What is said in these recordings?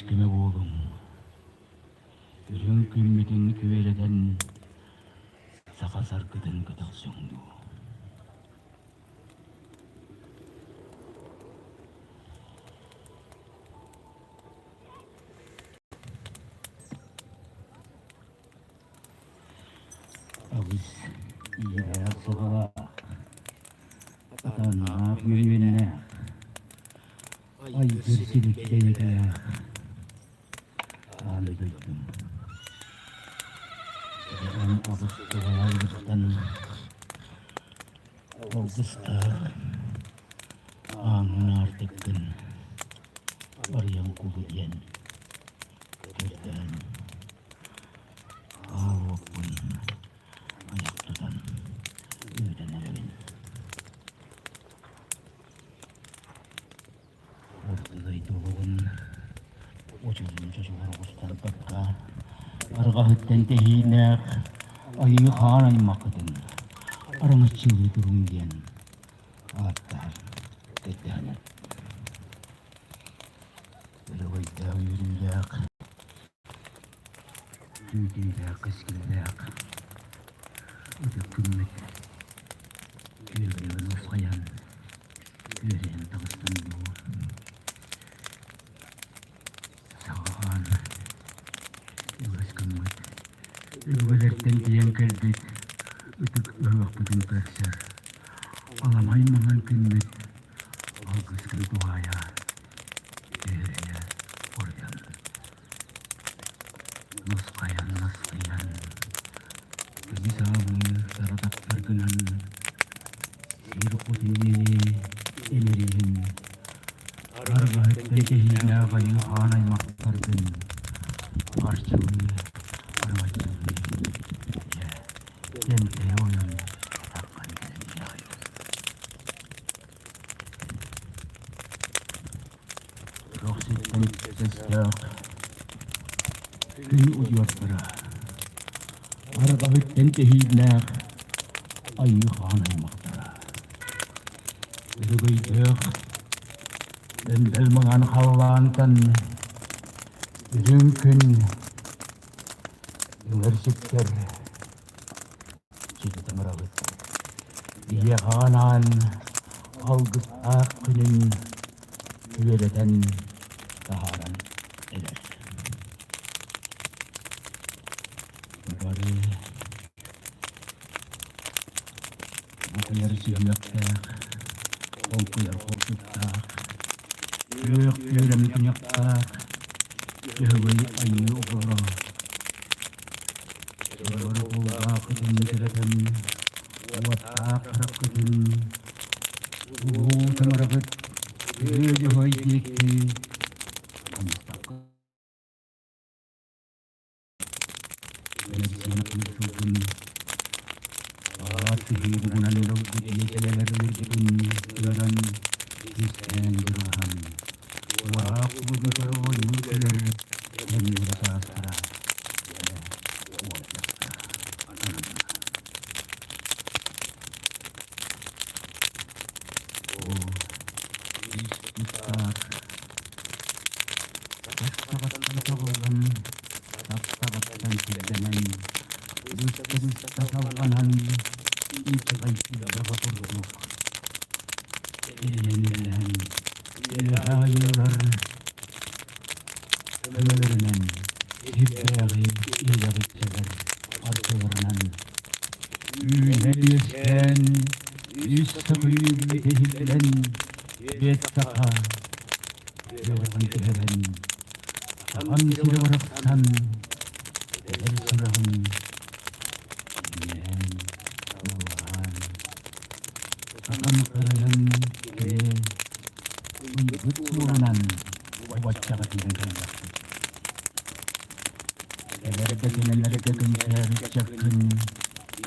Күүс-көмө буолуҥ, үрүҥ күммүтүн күөрэтэн, саха саргытын көтөхсүҥ дуу. Аҕыс иилээх-саҕалаах, атааннаах мөҥүөннээх, айгыр силик бэйэлээх аан дойдум. Эн аҕыс оҕолоргуттан алгыстаах ааҥҥын аартыккын арыйан кулу диэн көрдөөн Аал уоппун айах тутан ыытан эрэбин. Орто дойду олоҕун одьулуун чочугар оҕустарбакка, арҕаһыттан тэһииннээх айыы хаан аймаххытын араҥаччылыы туруҥ диэн ааттаһар көрдөһөнөр. Өрөгөйдөөх үөрүүлээх Күүтүүлээх, кэскиллээх ытык күммүт күөгэйэн нусхайан, күөрэйэн таҕыстын дуу. Саҕалаан үгэс гыммыт, өбүгэлэртэн тиийэн кэлбит ытык ыһыахпытын көрсөр аламай маҥан күммүт алгыскын туһаайа, күөрэйэ оройон. Нусхайан-наскыйан, көмүс аалыы сарататтаргынан сир хотун эмириһин, арҕаһыттан кэһиилээх айыы хаан аймахтаргын арчылыы, араҥаччылыы, дьэ, тэмтэйэ ойон таххан кэлэн иһэҕин. Көхсүттэн өстөөх күн удьуордара, арҕаһыттан тэһииннээх айыы хаан аймахтара, өрөгөйдөөх өндөл маҥан халлаантан үрүҥ күн үҥэр сүктэр Ситэ таҥарабыт Биһиэхэ анаан алгыстаах күнүн үөрэтэн таһааран эрэр. Бары букуйар сүһүөхтээх, холкуйар холкуттаах, күөх күөрэм туйахтаах, Дьөһөгөй айыы оҕолоро Дьоҕургуулааххытын кэрэтэн, уоттаах хараххытын, улуу таҥараҕыт үтүө дьоһой диэки хомустахха сылгын аат сыһыы бугунан долгут ийэтэлэр өлөрбүтүн ыаран кистээн дьырылаһан уораах кулубутар оонньуу кэлэр кэмнэрэ саастара Саҕаттан соҕуллан, сап-саҕаттан сирдэнэн, быста-быста салҕанан, инчэҕэй-силбэҕэ курдук иһинэн үөһэ айыылар көмөлөрүнэн иһиттээҕи иһигэҕиччэлэр арчыларынан үүнэн-үөскээн үс сахыйыы иһиллэн биэс саха үөрэҕин түһэрэн сахан сири барахсан эдэр сүрэҕин иҥээн ыллаан сахан харайан киһи ыйбыт суолунан убаччаҕа тиийэн кэллэхпит. Кэлэргэ кинилэргэ кынчаар ыччаккын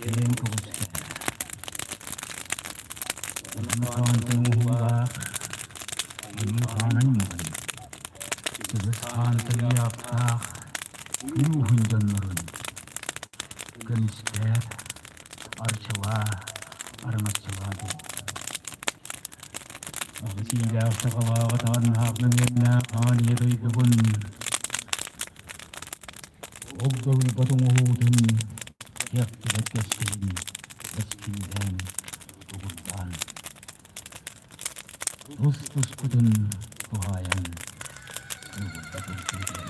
киэҥ көҕүскэ. Онно уһуулаах, айыы хаанын муҥун, Чыгыс хаан тыйаахтаах күн уһун дьоннорун көмүскээ, арчылаа, араҥаччылаа дуу. Аҕыс иилээх саҕалааҕы тааннаах мөҥүөннээх аан ийэ дойдубун. Огдолуйбат оҥоһуутун кэхтибэт кэскилин кэскиллээн, тугурдаан, тус-туспутун туһаайан тугурда турбутун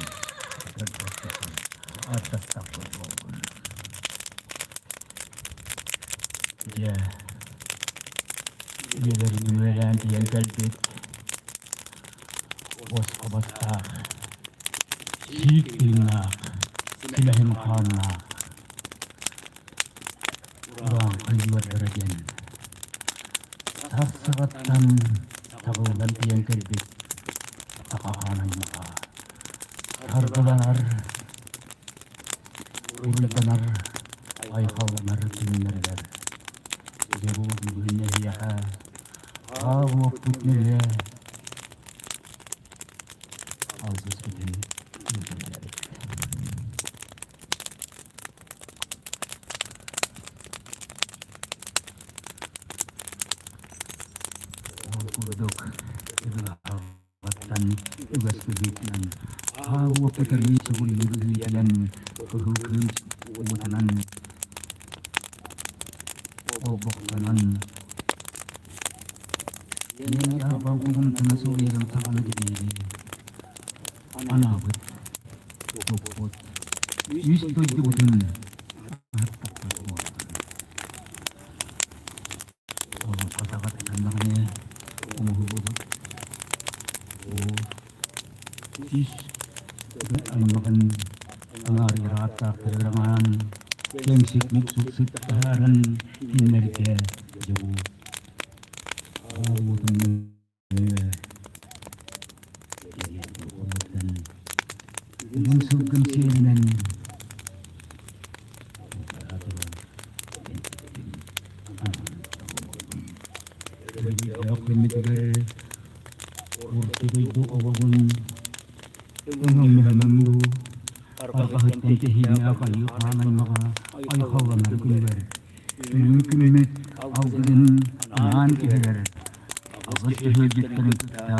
көрдөспөтүн ардастаппыт буоллун. Дьэ, үйэлэрин үөрээн тиийэн кэлбит босхо бастаах, сиик тыыннаах, силэһин хааннаах урааҥхай үөрдэрэ диэн сах саҕаттан табыллан тиийэн кэлбит саха хаан аймаҕа саргыланар, уруйданар, айхалланар күннэригэр дьэ бу бүгүн эһиэхэ хаалуохпут нөҥүө алгыспытын ыытан эрэбит. Ол курдук ыгылаһаллартан үгэс быһыытынан хаалуохпут арыы сугуллуу быһыытынан кыһыл кыыс уутунан олбохтонон Кини арбалгын суруйарын саҕана дибиири анаабыт, туппут, үс дойдубутун аһаттахпыт буоллун. Олоҥхо саҕаттан даҕаны оҥоһуллубут ол үс аймаҕын аҥаарыгар ааттаахтарыгар аҥаан кэмсик муксук сыт таһааран кинилэргэ дьобу Уһун сылгым сиэлинэн Өрүттээх күммүтүгэр Орто дойду олоҕун өҥөҥнөһөмөҥ дуу, арҕаһыттан тэһииннээх айыы хаан аймаҕа айхалланар күнүгэр Үрүҥ күммүт алгыһын анаан түһэрэр, аҕыс өһүөлдьүттэрин кытта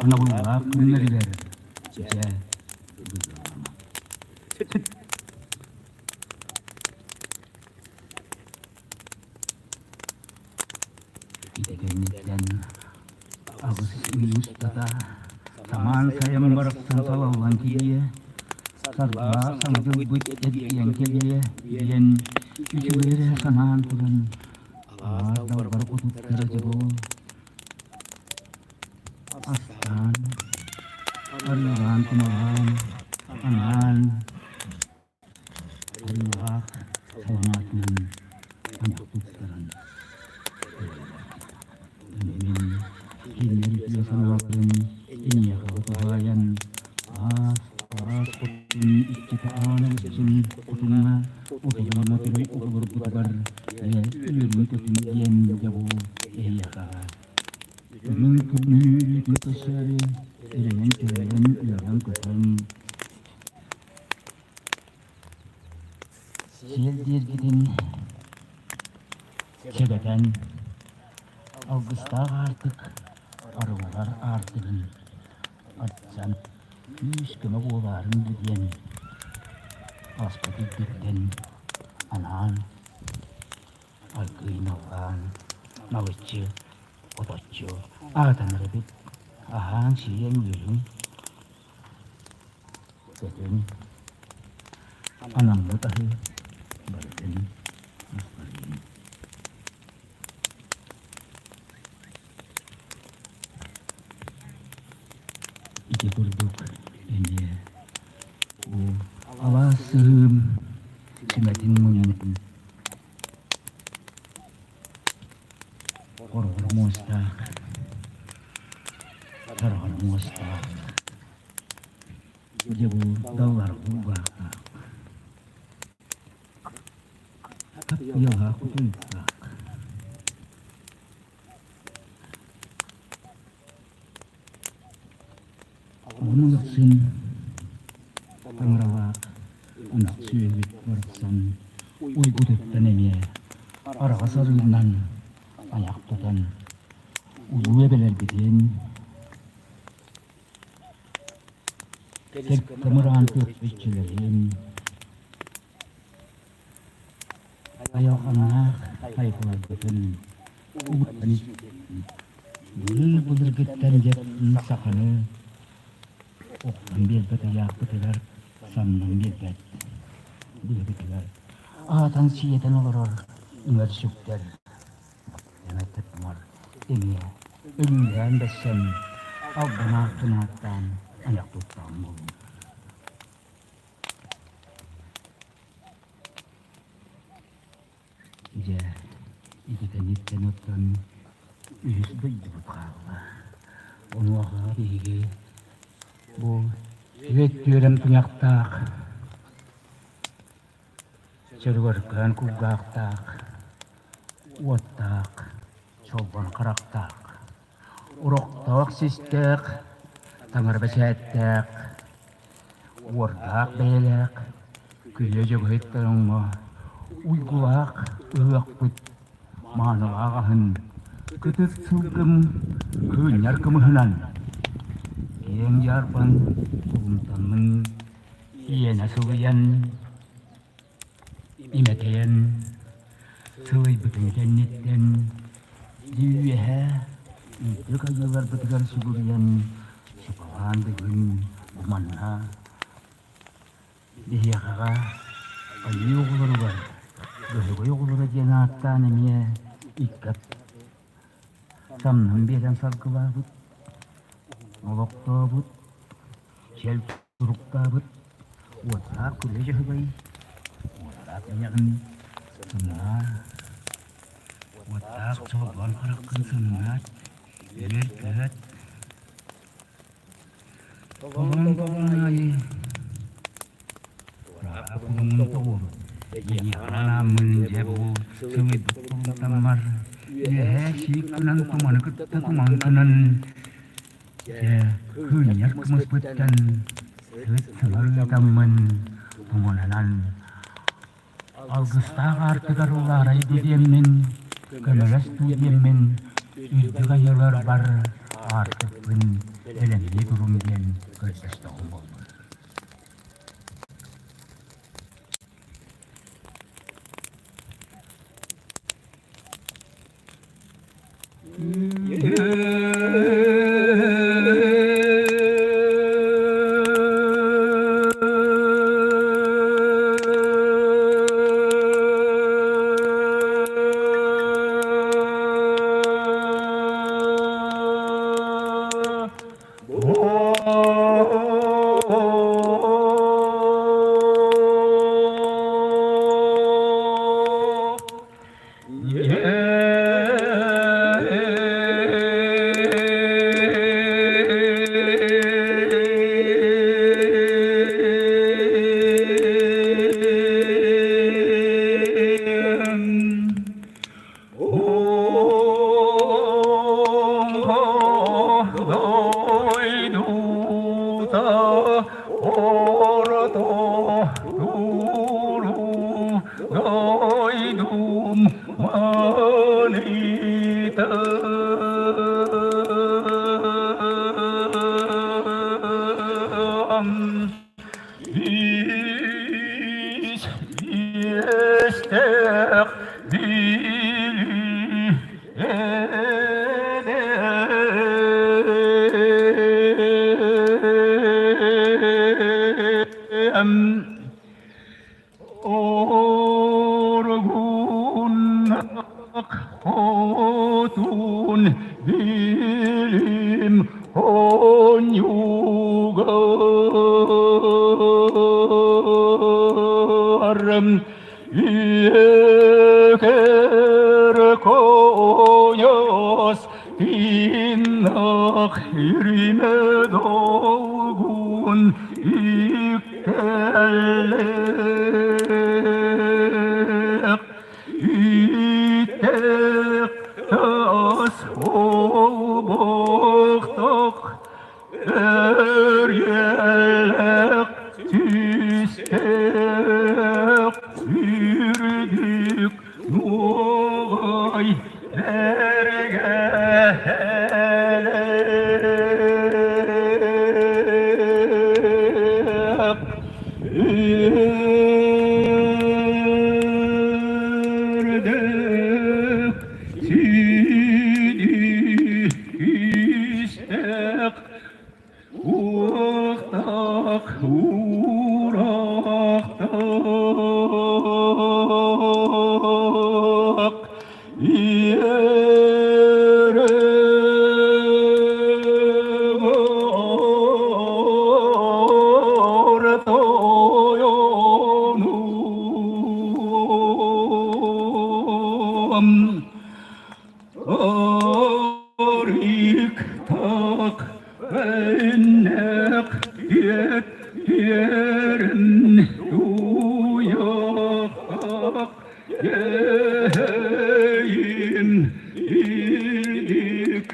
анабыллаах күннэригэр дьэ быдьаллама. Ити кэнниттэн аҕыс ый устата самаан сайын барахсан салаллан киириэ, сарбаа саҥардылбыт эргийэн кэлиэ диэн үчүгэй эрэ санаан туран алаас далбар хотуттара дьобуол астаан, арыылаан-тумалаан, анаан Арыылаах саламаатынан ынах туттаран мин кинилэр үтүө санааларын эйиэхэ туһаайан аас араас хотун иччитэ аана өссүн хотуҥҥа утуйан отуруй оҕолорбутугар үөрүү-көтүү диэн дьабу эһиэхэ үрүҥ күнү үтүө көрсөөрү эрэйэн-тэрэйэн үөрэн-көтөн Сиэл дииргитин сэгэтэн, алгыстаах аартык арыллар аартыгын арыйсан күүс-көмө буолаарыҥ диэн ааспыт үрдүттэн анаан аргыый наллаан налыччы оточчу аатанар эбит аһаан-сиэн үөрүҥ Көтүҥ, анаммыт аһы барытын астарыым. Ити курдук эмиэ бу алаас сыһыым сүмэтин мунньан хороҕор муостаах, хараҕар муостаах Дьэ бу даллар кулгаахтаах, таппыйалаах утуйуктаах. Ону ыксын таҥаралаах ынах сүөһүбүт барахсан уйгутуттан эмиэ араҕас арыынан айах тутан улуу эбэлэрбитин Кыргымыраан кыахпыччыларын. Айылҕаннаах айылҕаларбытын угуттан былыр-былыргыттан дьэ саханы охтон биэрбэт ыйаахпытыгар самнан биэрбэт быһыытыгар аатан-сиэтэн олорор үҥэр-сүктэр эмэттэр эмиэ өлүүлээн бэссэн албан ааттаан айах туттаҕым буолуо. Дьэ, ити кэнниттэн оттон үһүс дойдубут хаалла. Онуоха биһиги бу түөт түөрэм туйахтаах, чөрүгөркөөн кулгаахтаах, уоттаах, чолбон харахтаах, урохтоох систээх, таҥара бэчээттээх, уордаах бэйэлээх, күлэ дьөгүһүттэр оҥо, уйгулаах ыһыахпыт маанылаах аһын кытыт сылгым кыынньар кымыһынан киэҥ дьаарбаҥ кулумтаммын иэнэ сылыйан имэтэйэн сылыйбытын кэнниттэн үөһэ үрдүк айыыларбытыгар сүгүрүйэн сукалаан бүгүн бу манна биһиэхэҕэ айыы оҕолоругар Бөһөгөй оҕолоро диэн ааттаан эмиэ икки самнан биэрэн саргылаабыт, олохтообут, чэл туруктаабыт уоттаах күрүө дьөһөгөй уотараат айаҕын сымнаа, уоттаах чолбон хараххын сымнаат, үөр-көт, толон-толон аайы туораах кулуҥун тоҕур, эйиэхэ анааммын дьэ бу сылыйбыт кулумтаммар үөһээ сиик гынан туманы кытта тумаҥкынан Дьэ, кыынньар кымыспыттан сыт сымар ыытаммын туманынан алгыстаах аартыгар улаарай диэммин, көмөлөс дуу диэммин үрдүк айыыларбар аартыкпын бэлэмнии турум диэн көрдөстөҕүм буоллун. Дойдум маныта. Ис иэстээх билии эдэм. Оргуннах хотун билим онньугарым Үөкэр коньос тиннах үрүмэ долгун үктэллэх үтэх тас олбохтох өрүөлэх түстээх үрдүк нуоҕай бэргэһэлээх. Урахтак Иэрэ Арыктак эннек иэрин туйах Ейін илдик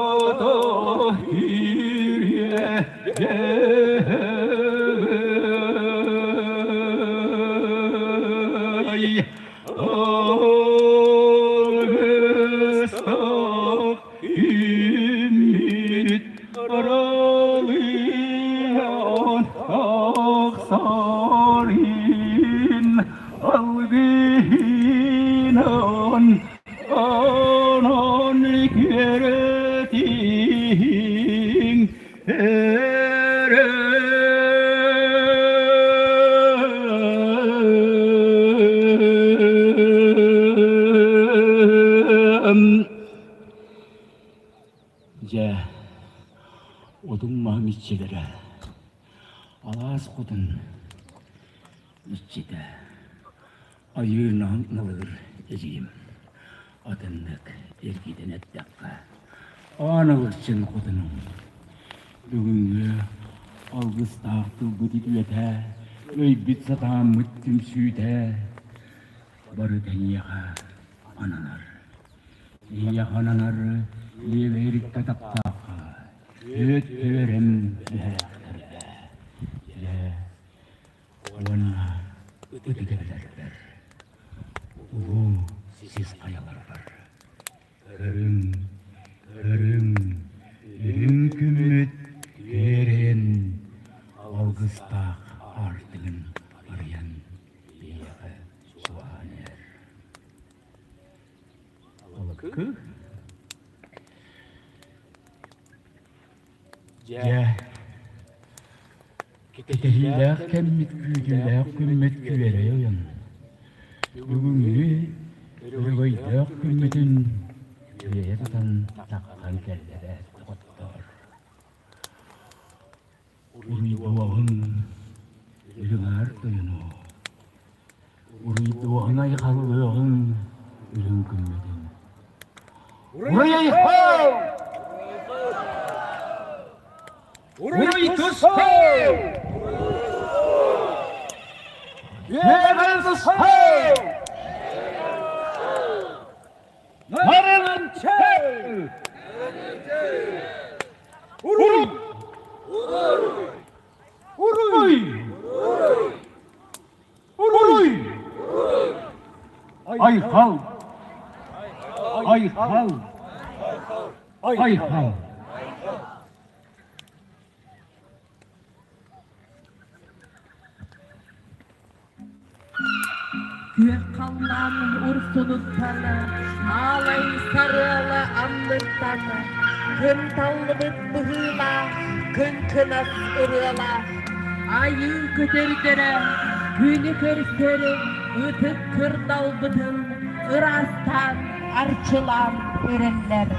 Арада ирье Алгыстаах иммит аралыйан ахсарын алгыһынан анан күөрэтиҥ Дьэ, отум-маһым иччилэрэ, алаас хотун иччитэ, айыынаһын налыыр эдьиийим, атыннык эргитэн эттэххэ, аан алгысчын хотунум. Бүгүҥҥү алгыстаах тылбыт үтүөтэ, өйбүт-сатааммыт түмсүүтэ бары эйиэхэ ананар. Эйиэхэ ананар лиэбэйриккэ таптаахха, үөт түөрэм түһэрээхтэргэ. Дьэ, уонна ытык эбэлэрбэр, улуу сис хайаларбар. Көрүҥ, көрүҥ, үрүҥ күммүт үөрэн, алгыстаах аартыгын арыйан биһиэхэ суоһаан иһэр. Алыкы Дьэ, кэтэһиилээх кэммит күүтүүлээх күммүт күөрэй ойон, бүгүҥҥү өрөгөйдөөх күммүтүн күөйэ тутан таххан кэллэ доҕоттоор. Уруйдуоҕуҥ үрүҥ тойону, уруйдуоҕуҥ айхаллыаҕыҥ үрүҥ күммүтүн. Уруй-айхал! Уруй-тусхал! Үөҕэн-тусхал! Нарынчы! Уруй! Уруй! Уруй! Айхал! Айхал! Айхал! Күөх халлаан урсунуттан, аалай сарыала анныттан, күн таллыбыт быһыылаах, күн кынас ырыалаах, айыы көтөрдөрө күнү көрсөр ытык кырдалбытын ыраастаан, арчылаан эрэллэр.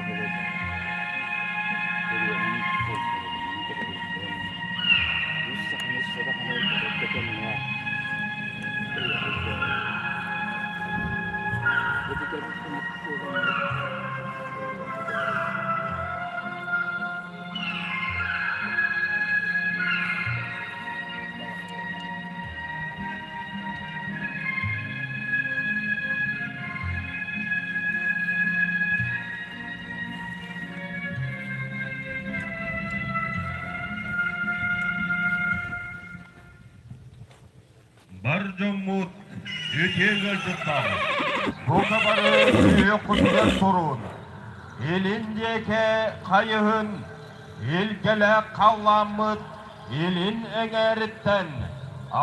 баһылык ырыаһын фольклорунан кэтэбиллэн, үс саханы садаҕаны бөҕөргөтөҥҥө ырыаһыйда. Этигэр кынат буоламмыт Бар дьоммут үтүө ыалдьыттар, бука бары күөх турун, илин диэки хайыһын, илгэлээх халлааммыт илин эҥээриттэн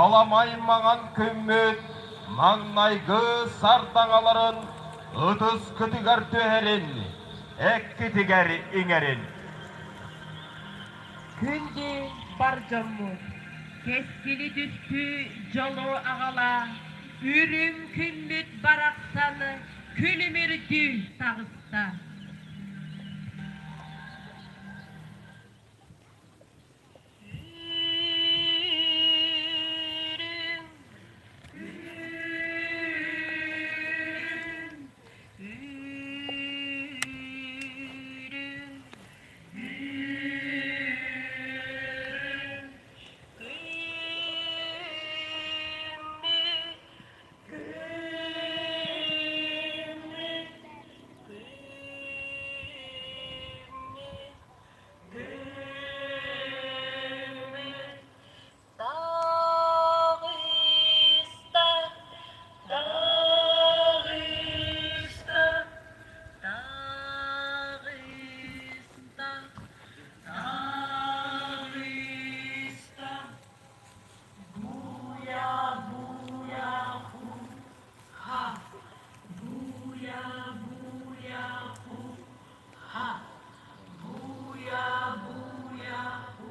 аламай маҥан күммүт маҥнайгы сардаҥаларын ытыскытыгар түһэрин, эккитигэр иҥэрин. Күндү бар дьоммут, кэскили түстүү дьолу аҕала, үрүҥ күммүт барахсан күлүмүрдүү таҕыста. Таҕыста, таҕыста, таҕыста, таҕыста. Буя, буя, ху, ха. Буя, буя, ху, ха. Буя, буя, ху,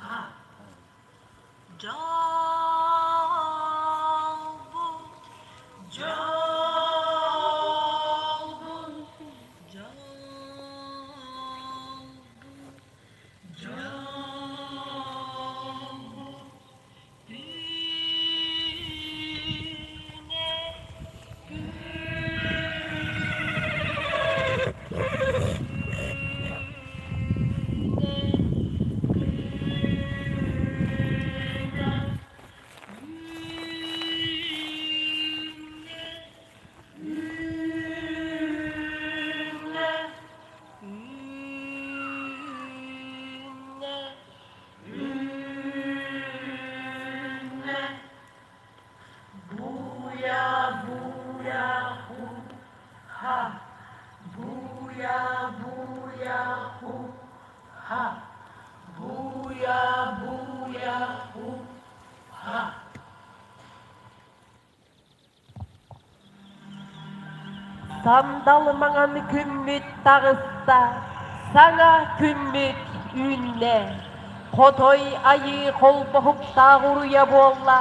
ха. Дьолбут, дьолбут, дьолбут, дьолбут түүнэ Буя-буя-ху-ха, буя-буя-ху-ха, буя-буя-ху-ха. Сандал маҥан күммүт таҕыста, саҥа күммүт үүннэ. Хотой айыы холбоһуктаах уруйа буолла,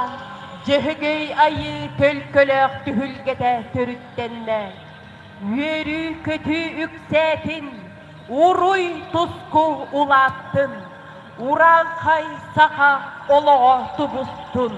Дьөһөгөй айыы төлкөлөөх түһүлгэтэ төрүттэннэ. Үөрүү-көтүү үксээтин, уруй-туску улааттын, урааҥхай саха олоҕо тубустун.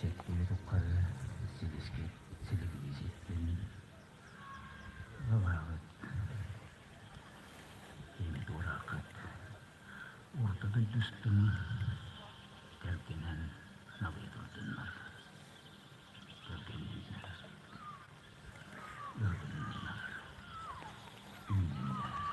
Сэттэ үйэ тухары силискит силигилии ситтин, лабааҕыт тиэмэ туорааххыт орто дойду устун тэлгэнэн налыйа турдуннар, тэлгэнниннэр, ыалдьынныннар, үүннүннэр.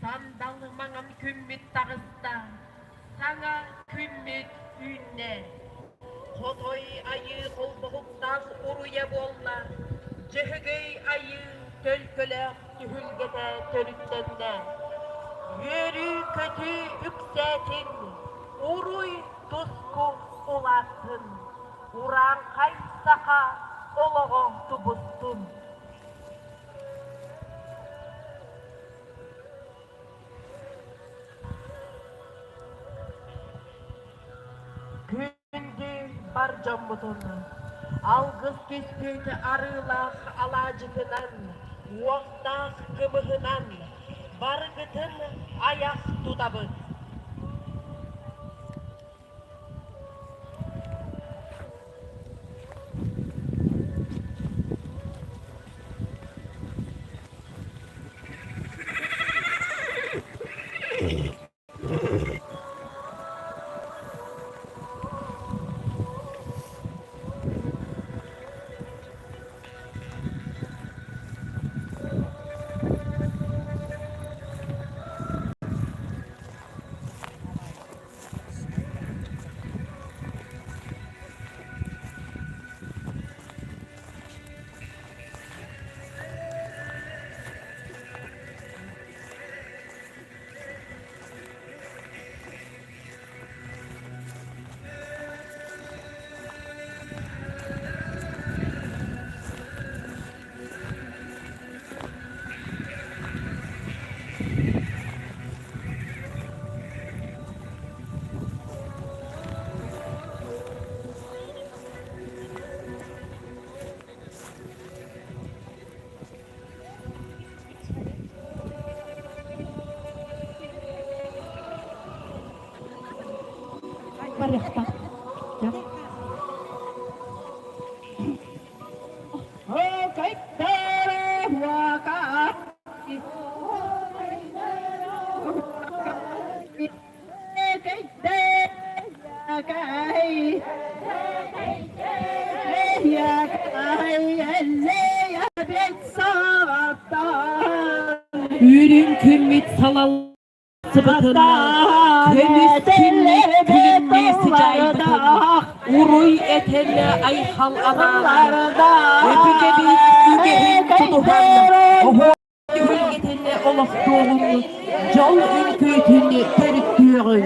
Сандал маҥан күммүт таҕыста, саҥа күммүт үүннэ. Хотой айыы холбоһуктаах уруйа буолла, Дьөһөгөй айыы төлкөлөөх түһүлгэтэ төрүттэннэ. Үөрүү-көтүү үксээтин, уруй-туску улааттын, урааҥхай саха олоҕо тубустун. Күндү бар дьоммутун алгыс түспүт арыылаах алаадьытынан, уохтаах кымыһынан барыгытын айах тутабыт. Барыахтаах. Үрүҥ күммүт салалсыбытын, көмүс күммүт күлүмнүү сыдьаайбытын, уруй этэн айхал анаан, өбүгэбит үгэһин тутуһан, түһүлгэтин олохтуоҕуҥ, дьол үҥкүүтүн төрүттүөҕүҥ.